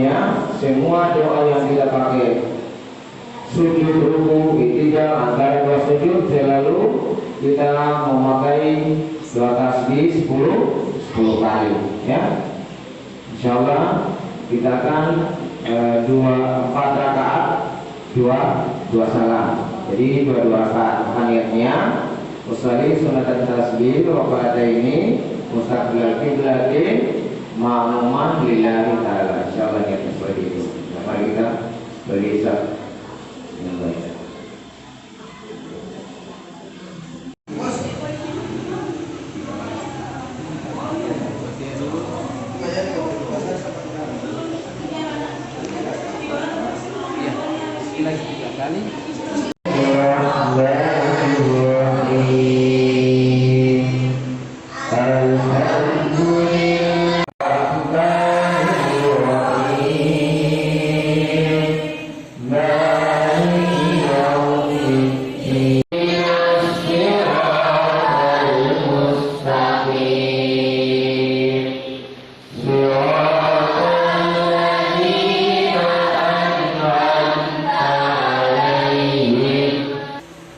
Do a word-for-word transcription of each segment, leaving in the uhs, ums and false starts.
Ya, semua doa yang kita pakai, sujud, ruku, itidal, antara dua sujud, selalu kita memakai doa tasbih sepuluh, sepuluh kali, ya. Insya Allah kita akan, eh, dua, empat rakaat, dua, dua salam. Jadi dua, dua rakaat. Maka niatnya, usalli sunatan tasbih rakaataini mustaqbilal qiblatin ma'muman lillahi ta'ala. Insya Allah niatnya seperti itu. Nah, mari kita bergeser. Dengan baik.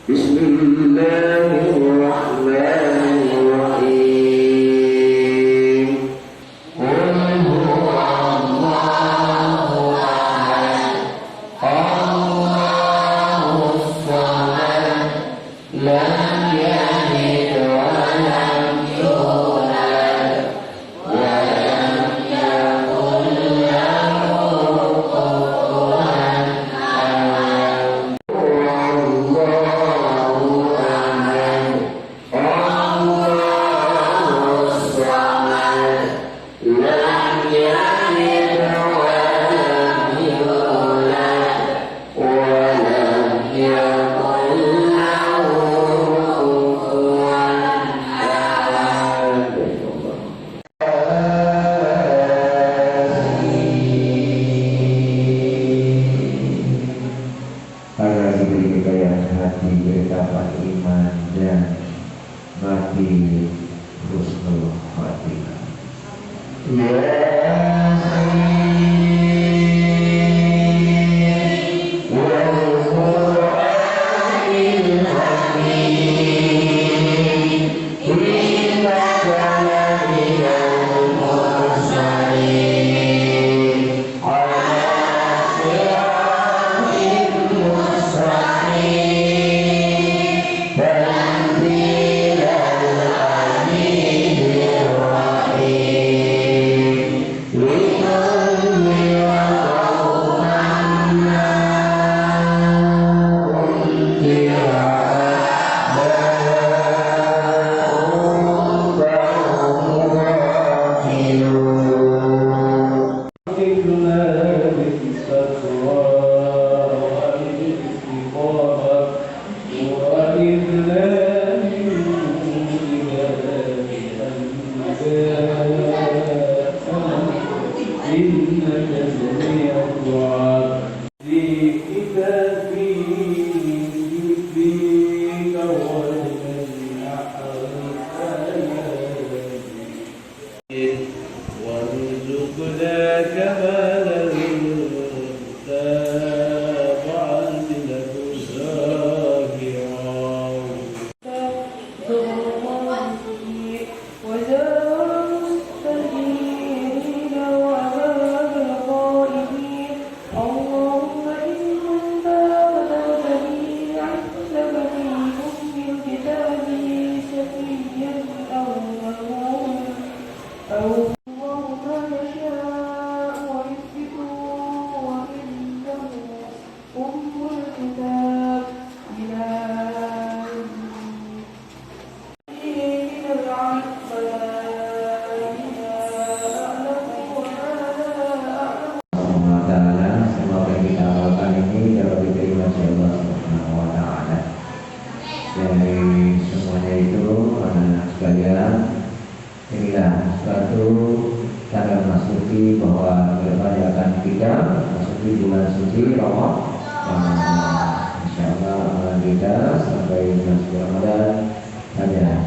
Bismillahirrahmanirrahim. Qul huwallahu ahad. Allahus samad. Lam yalid wa lam yulad. Wa lam yakul lahu kufuwan ahad. Allahu ahad. Allahus samad. Lam yalid wa lam yulad, wa lam yakul lahu kufuwan ahad. Agar diberi kekayaan hati, keretapan iman, dan mati husnul khatimah. Yasin wal Qur'anil hakim, innaka laminal mursalin. أوحينا إليك أن لا إله إلا أنت إنك سميع الدعاء. في كتابك وجميع أحوالك. وارزقنا كمال المتابعة له ظاهرا. وجاء المستبشرين وعذاب الغائبين. اللهم إن كنت أعلمتني عندك في أم الكتاب شقيا أو محروما. الله ما يشاء ويثبت وعنده أم الكتاب. إليه ترجع الأمر فلا أدري ما أعلم وما لا أعلم. Subhanahu wa ta'ala, semoga yang kita amalkan ini dapat diterima oleh Allah Subhanahu wa ta'ala. Dari semuanya itu, anak-anak sekalian, inilah suatu tanda memasuki bahwa kedepannya akan kita masuki bulan suci Rama-, Ramadan. Insya Allah amalan kita sampai bulan suci Ramadan saja.